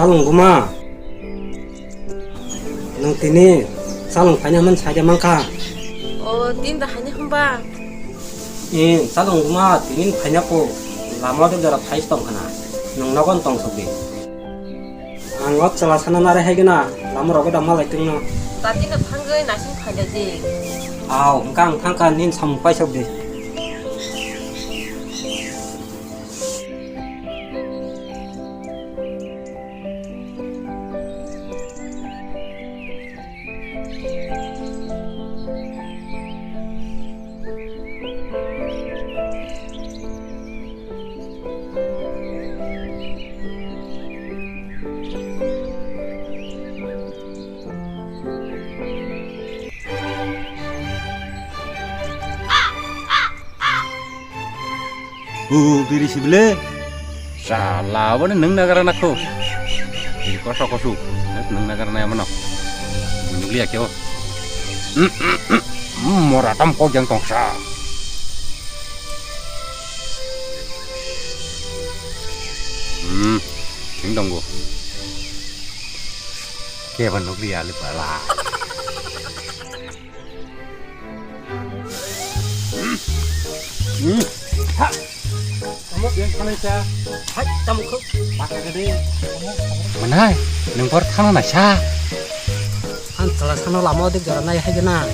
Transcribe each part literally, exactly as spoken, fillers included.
Salong buma, nwng tini salong phaina hwnmani saida mankha. O, tini da haina hwnba? Ee, salong buma, tini phaina kho, lama o jora phai tong khna, nwng nogo tong sogwi. Ang o chwla sana nare hai gana, lama rogo da malai tongno. Tati no thangwi naising phailai di. Aw, hwnkha ang thangkha, nini samung paisok di. O, biri sibile. Sala, aboni nwng nagara nakho. Biri koso kosu. Nwng nagara nai mano. Nukliya kyo. Mora tam kok jang tongsa. Hmm, sing donggo. Keba nukliya le bala. Hmm. Ha. Tamo yang sana cha. Hai, tamo kho. Baka gede. Manai, nwng bor thana na sa. Ang chwla sana lama dik jora nai hai gana.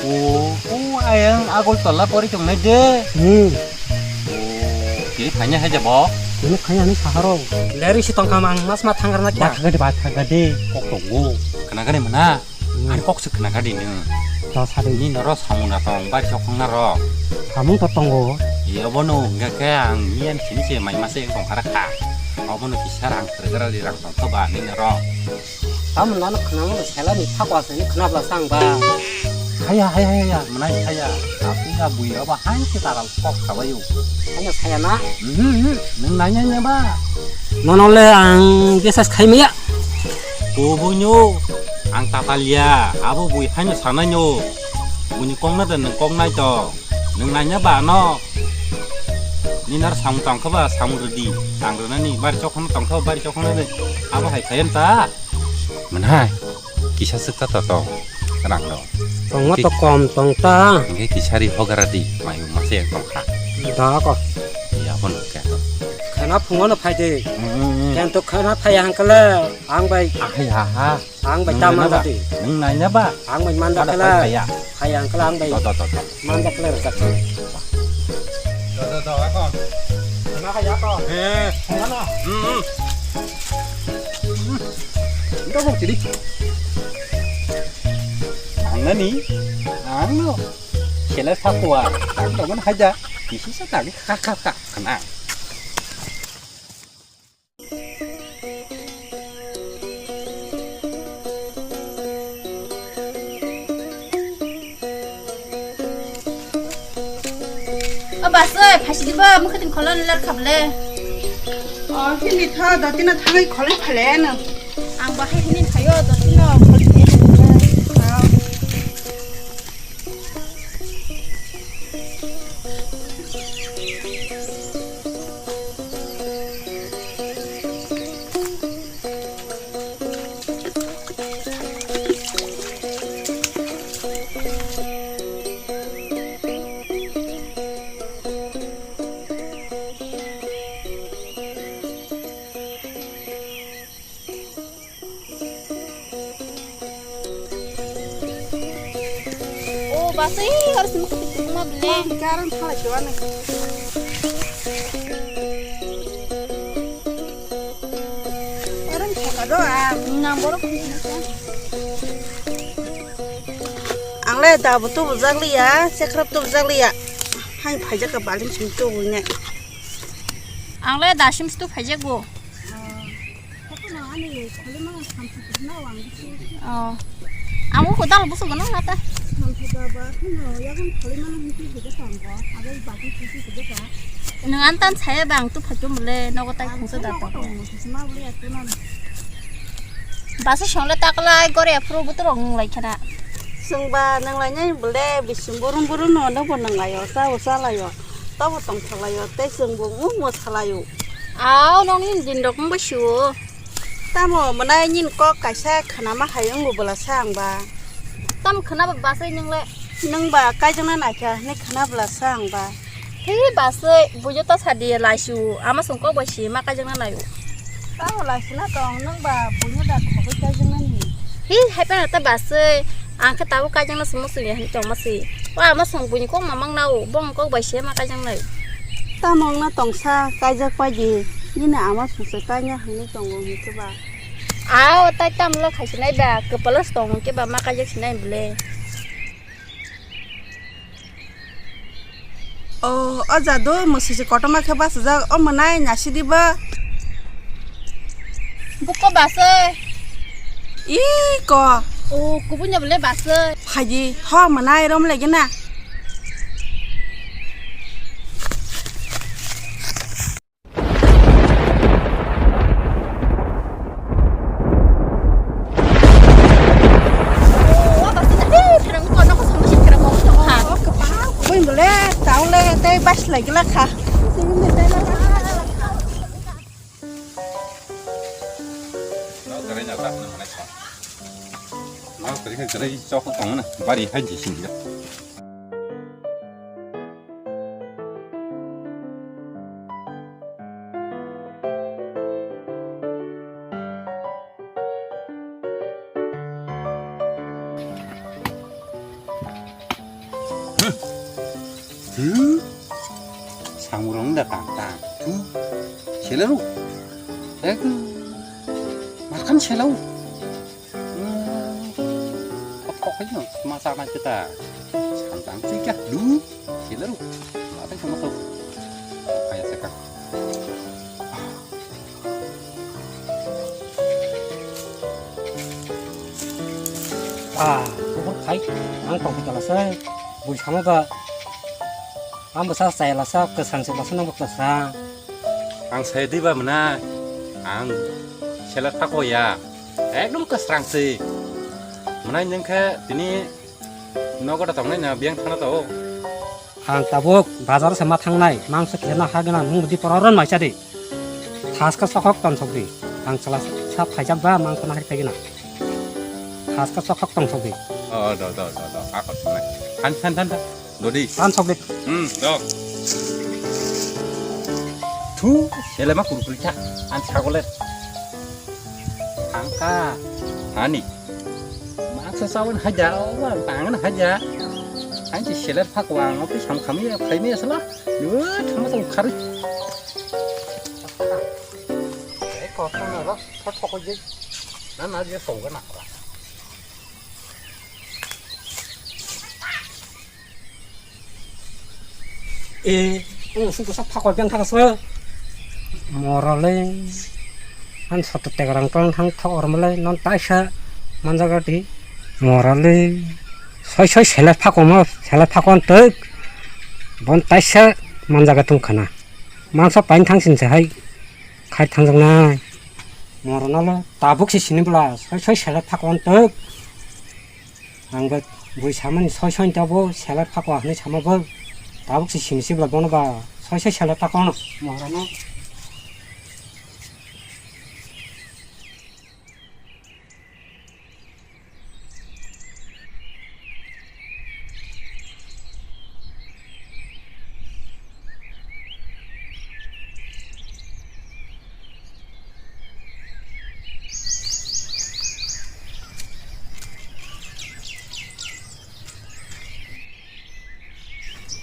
O, o, ayang Agartala pori tong nai de. Hmm. O, kiri phanya hai jabo. Kiri phanya ni saharo. Leri si tong kam ang mas ma thangar na kya. Baka gede, baka gede. Kok tongo. Kana gani mana? Hmm. Ani kok se khna kha di nw. To sadi. Ni noro samung na tong, bari sok khong na ro. Samung to tongo. Ye obo no hingga khe ang miyan sini se mai mase tong khara kha. Obo no kisa rang sregra di rang tong kha ba ni noro. Tamon nano khna mo sela ni thak wa se ni khna bla sang ba. Haya, haya, haya, haya, mwnai haya. Tapi ga bui obo hai se taral kok kha ba yu. Haya, haya na. Mhm, mhm. Nung nanya nya ba. Nono le ang bisas khai maya. Kubunyo, ang tatalya, abo bui haino sanai no. Buni kong na da nung kong nai to. Nung nanya ba no. Ni nar samung tang kha ba samung rwdi. Tang rwnani bari chok khano tang kha ba bari chok khano de. Abo hai khayan ta. Mwnai. Kisa swk ta to tong. Rang no. Tongma to kom tong ta. Hingke kisari hogara di. Mayu mase tong kha. Da ko. Ya pon ke to. Khana phungo no phai de. Hmm. Ken to khana phai hangkala. Ang bai. Ah, ya, ha. Ang bai nung tama naina ba? Dadi. Nung naina ba? Ang bai manda kala. Ada pai kaya. Hai ang kala ang bai. To, to, to, to. Manda kala rwchap. To, to, to, ako. Nana kaya ako. Eh. Nana. Hmm, hmm. Hmm. Enggak mau jadi. Ang nani? Ang no. Sila sakwa. Ang no mana haja. Isi sa tagi. Kak, kak, kak. Kena. O bas oi, phaisi diba, mukhutin kholo ler khable. O, hini tha, dotino thangwi kholo phale ano. Ang bahai hini thayo, dotino kholo phale. O, bas, eh, harus mukti kuma beli. Karan thala siwa na. Orang kota doa, nang borok. Ang le dabu tubu jak liya, sekrap tubu jak liya. Hai phaijak ka baling sum tubu ne. Ang le dasim stu phaijak bo. Oh. Amo ko dal busu gana lata. Nung antan saya bang tu phatu mule nogo tai khungsa da to. Basa song le taklai gore phuru butu rong lai khana. Sungba nang lai nyai bule bising burung burung no no bo nang layo sa usa layo. Tobo tongthok layo tei sung bo mu mo salayo. Aw, nokni din rok wng bai sio. Tamo mwnai nini kok kaisa khwnama hai wngo bwlasa ang ba. Tamo khwnaba basai nwng le? Nwng ba kaijakna naikha hwnwi khwna bwlasa ang ba. Hi basai, bujo ta sadi laisu, ama song kok bai si ma kaijakna naio. Tamo laisina tong, nwng ba buino da khogwi kaijakna ni. Hi, hai phano ta basai, ang khe tabuk kaijakna se muchungya hwnwi tongma se. O ama song buini kok mamang nao, bong kok bai se ma kaijaknai. Tamo wngna tongsa, kaijak paidi, nini ama song se kaina hwnwi tongo hwnkhe ba. Ao, tai tamlo khai sinai ba, kwpalo se tong hwnkhe ba ma kaijak sinai bwle. O, o jadu, mwsui se kotorma khe bachajak, o mwnai nasidi ba. Buko basai. Iko. O, kubunya bole basai. Phaidi, ho mwnai rom lagi na. Bui bole, taule, tei bas lagi lakha. Bari hai di sini ya. Samurong da tang tang. Selaru. Ek makan selau. Kok kok aja masa aja kita. Santang sih kah dulu. Sila lu. Apa yang sama kau? Kayak sekarang. Ah, kubur khai. Ang tong kita lasa. Bui sama ba. Ang basa saya lasa kesang saya lasa nang kesang. Ang saya di ba mana? Ang selat pakoya. Ekdom kwsrang se. Mwnai nwng khe tini nogo da tongnai na biyang thana to. Ang tabuk bazar se ma thangnai, mangso kisa na hagena nung di pororon maisa di. Thaska sokhok tonsok di. Ang chwla sa phaijak ba mangso na hai phaigena. Thaska sokhok tonsok di. O do do do do. Akor thangnai. Than than than than. Dodi. Than sok di. Hmm, do. Thu, sele ma kurkuri tha. An sagole. Angka. Ani. Maksa sawan haja, wa tangan haja. Anchi seler phak wang, opi sam khami, khami asala. Lu, thama tong khari. Eh, kok na ro, thot thok je. Na, na, je song na. E, ang sung sak phakol beng thang se. Morale. Han satu tegarang tong thang thok ormale non taisa manjaga di. Morale. Soi soi sele phakol mo, sele phakol tek. Bon taisa manjaga tung khana. Mangsa pain thang sin se hai. Khai thang jang nai. Morale tabuk si sini bla. Soi soi sele phakol tek. Ang bai bui samani soi soi ta bo seler phakwa hwnwi sama bo tabuk se sini sibla bono ba soi soi seler phakwa no morano.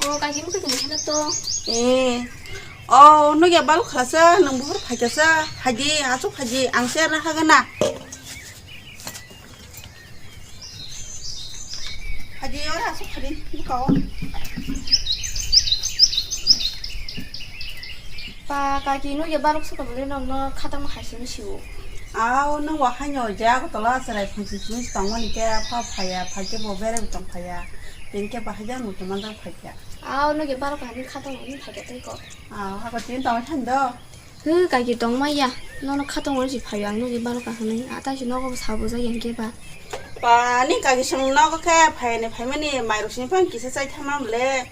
O kaki mukhe tongmani to. Eh. O nugya bal khalasa nung buhur phaikasa haidi asuk haidi ang se na hagana. Haidi ora asuk haidi bukao. Pa kaki nugya balok suka bole nokno khatang ma haisini siwo. Aw nung wa haino ja ko tola sarai phangsi sini tongmani ke pha phaya phaike bo bere tong phaya. Tengke bahai ja mutu manjak phaikya. Aw nugya balok hani khatang ni phaikya tei ko. Aw hako tin tong than do. Hw, kaki tongma ya. Nono khatungwi si phaio ang nugwi balokha hwnwi. A taisi nogo bo sabo jagya hinkhe ba. Ba, ni kaki song nogo khe phaini phaimani mairok sini phang kisa chai thangma mole.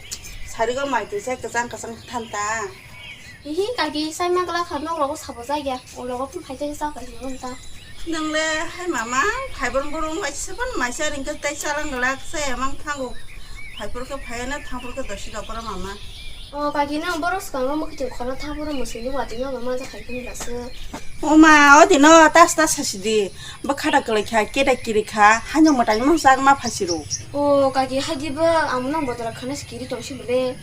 Sarigo mai twi chai kwchang kwchang than ta. Hihi kaki, sai ma glak kha, nok rogo sabo jai ya. O logo phun phai jai sa kaki, ngon ta. Nang le hai mama, phai bon borong bai se bon mai sa ring ke tai sa lang glak se mang thango. Phai por ke phai na thang por ke dosi da pora mama. O kaki, nang borok swkang ro mukti khoro thang poro musui ni wati no mama ja khai phun la se. O ma, o dino tas tas sa sidi. Ba khada kalai kha, keda kiri kha, hanyo matai mang sak ma phasiro. O kaki, hai di ba, amo nang bodora khana sikiri tong si bole.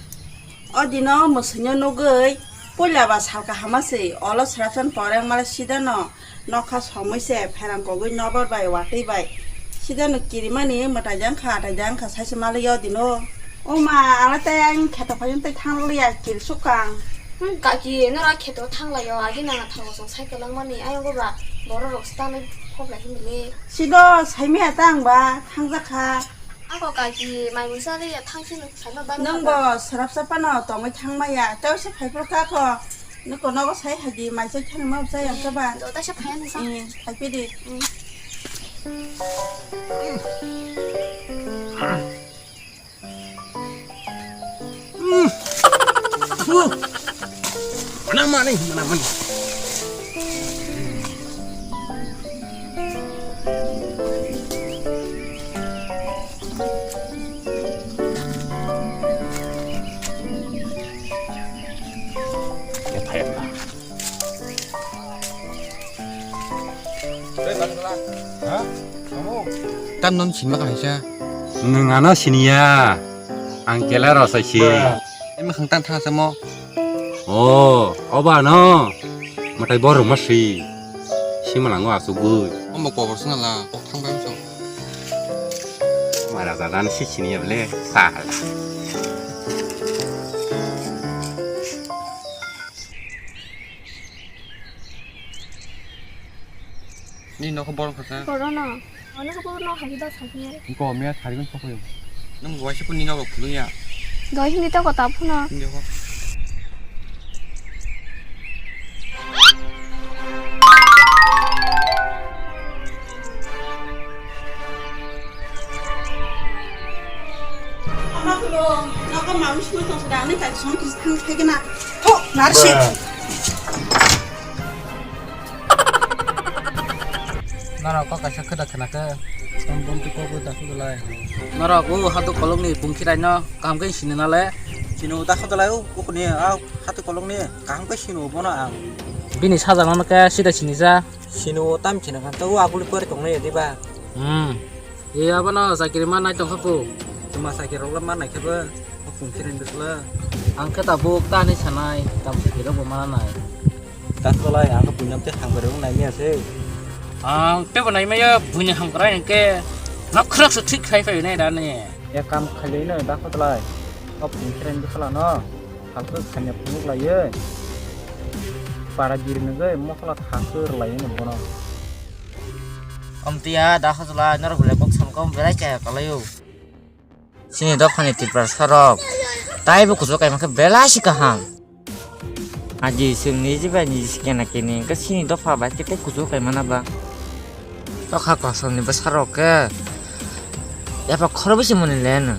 O dino mwswino nugwi puila ba sal kaham se, olo srapsan poreng male sidano nokha somwi se pherang kogwi nobar bai watwi bai sidano kirimani mwtai jang kha, atai jang kha, saisa male o dino. O ma, ala tai ang kheto phaiyung tai thang liya kiri sukang. Hmm, kaki, nora kheto thang layo, agi nang thang song cycle langmani, ayang go ba, borok rok stanai khop lai himile. Sido saimi ata ang ba thang jakha. Ako kaki, mai mungsa le ya thang sino saima ba. Nang bo sarap sapa no tongwi thang maya. Tei se phai pro ka ko. Nang ko nogo sai hagi mai sai thang ma sai ang ka ba. Do ta se phai ni sa. Hmm, phai pe di. Hmm. Hmm. Mana mani, mana mani. Tam non sinma kaisa. Nwng ano siniya. Ang kela rosai si. Ema khang tan thang samo. O, oba no. Matai bor ma si. Sima lango asugui. Omo kobor sina la, kok thang bai so. Mara jagan si siniya bele. Sala. Ni nokho borok kha sa. Borok no. Ani khe borok no hai da sakni. Ko miya thari gun sokoi. Nung waisa pun ni nogo khulung ya. Doi hindi to kota phuna. Hindi ko. Ama kulo, nokha mawi sui tong sada, ani kai song kis thang thai kena. Tho, narsi. Norok kok kaisa kheda khena khe, tong bom tu kok da khulai. Norok o hatu kolok ni bungkhirai no kaham khe sini nale. Sini da khulai o, ukuni a hatu kolok ni kaham khe sini bono ang. Bini sajak no khe sida sini ja. Sini o tam khena khan to o aguli pore tong nai diba. Hmm. Ye abono chakiri ma nai tongkha pu. Tuma chakiri rok le ma nai khe bo, o pung khe reng dusla. Ang khe tabuk ta hinwi sanai, tam chakiri rok bo ma nai. Ta tholai, ang khe buinam te hamkrai rok nai maya se. Ang tebo nai maya, buini hamkrai hwnkhe nok khorok se thik khai phai nai da ne. Ya kam khailai no da kho tholai. O pung khe reng dusla no. Halkhe khanya phunuk laiwi para diri nugwi mosla thangkhe rwlaiwi no bono. Omtiya da hajla norok belai kok sam kok belai kaya kalaio. Chini dophani Tiprasa rok taibo kuchuk kaima khe belai si kaham. Aji chwng niji bai niji si kena keni hwnkhe chini dopha bai khe tei kuchuk kaimana ba. Tokha kosom ni bwsa rok khe yapha khoro bisi mani leno.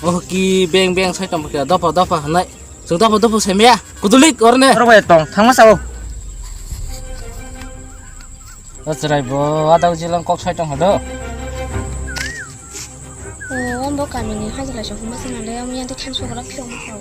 Oh ki beng beng sai tong khe dopha dopha hanai. Chwng dopha dopha sai maya. Kudulik orne. Oro bai tong thangma sao. O chwrai bo adau jilang kok sai tong hado. O ombo kamini hajra sok ma sina le, omo yanti thansu gora phiyok ma sao.